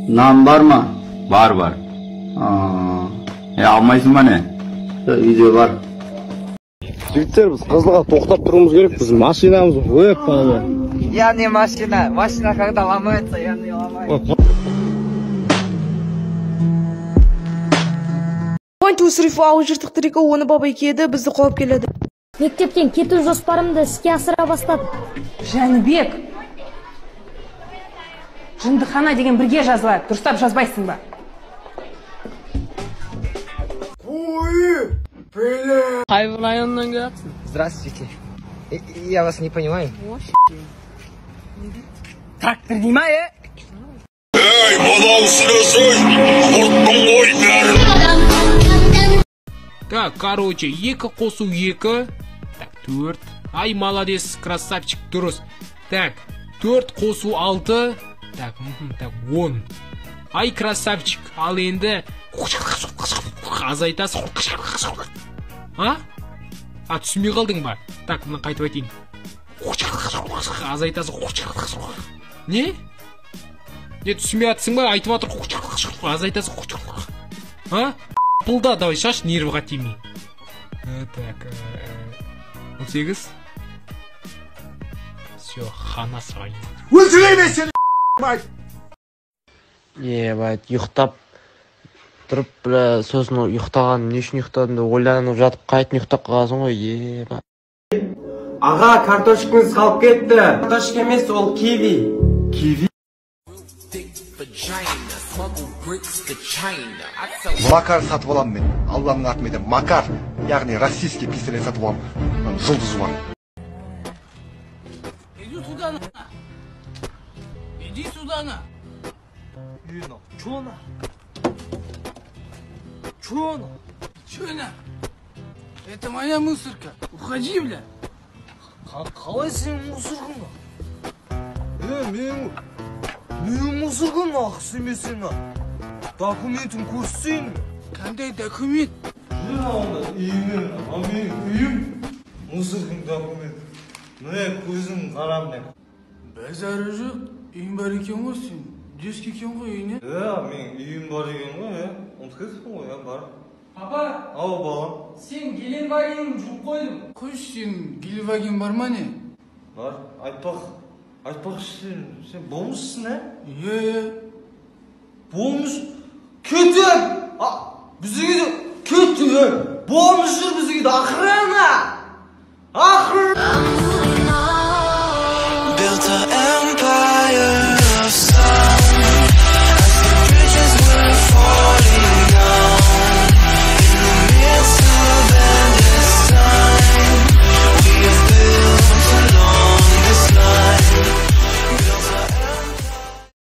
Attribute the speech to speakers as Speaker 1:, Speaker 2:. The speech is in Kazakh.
Speaker 1: Нан бар ма?
Speaker 2: Бар, бар. Алмайсың ба не?
Speaker 1: Үйде бар.
Speaker 3: Жігіттер, біз Қызылға тоқтап тұруымыз керек, біз машинамыз өп балалар.
Speaker 4: Я не машина, машина когда ломается, я не ломаю.
Speaker 5: 1, 2, 3, 4, ауыз жыртық трико, оны бабай киеді, бізді қуалап келеді.
Speaker 6: Мектептен кету жоспарымды іске асыра бастадым.
Speaker 7: Жәнібек, жындыхана деген бірге жазылады, дұрыстап жазбайсың ба?
Speaker 8: Қай районнан келатсың?
Speaker 4: Здравствуйте. Я вас не понимаю.
Speaker 8: Трактор дей ма, е?
Speaker 9: Ей, мынау сөйлесей, құрттың ғой бәрін.
Speaker 10: Так, короче, 2 қосу 2. Так, 4. Ай, молодец, красавчик, дұрыс. Так, 4 қосу 6. Так, так, 10. Ай, красавчик, ал енді азайтасың. А? А, түсінбей қалдың ба? Так, мына қайтып айтайын. Азайтасың. Не? Не, түсінбей атсың ба? Айтып жатыр. Азайтасың. А? Пылда, давай, шаш, нервіға тимей. Так, 18. Все, хана саған.
Speaker 11: Өлтіремін сені, мать!
Speaker 12: Ебать, ұйықтап тұрып, бля, сосын ұйықтаған, не үшін ұйықтадым деп ойланып жатып, қайтып ұйықтап қаласың ғой, ебать.
Speaker 13: Аға, картошкаңыз қалып кетті. Картошка емес, ол киви.
Speaker 11: Киви? Макар сатып аламын мен. Алланың атымен де Макар, яғни российский пистолет сатып аламын. Жұлдызы бар.
Speaker 8: Иди сюда, на. Иди сюда, на. Чё на? Чё на? Чё на? Это моя мусорка. Уходи, бля. Қалай сенің мусоркаң? Менің мусоркам ақысы емес сені. Документін көрсетейін. Қандай документ?
Speaker 14: Мен онда үйіме, менің үйім мусоркаң документ. Міне көзің қара міне.
Speaker 8: Базары жоқ, үйің бар екен ғой сен. Дескі екен ғой үйіне.
Speaker 14: Менің үйім бар екен ғой, ұмытып кетіппін ғой, бар.
Speaker 8: Папа.
Speaker 14: Ау, балам.
Speaker 8: Сен Геленвагенін жуып қойдың. Қойшы, сен Геленваген бар ма не?
Speaker 14: Бар, айтпақ. Айтпақшы, сен бомжсың, ә?
Speaker 8: Е.
Speaker 14: Бомж? Кетіп! Бізге де кетті, е! Бомж жүр бізге де, охрана! Охрана!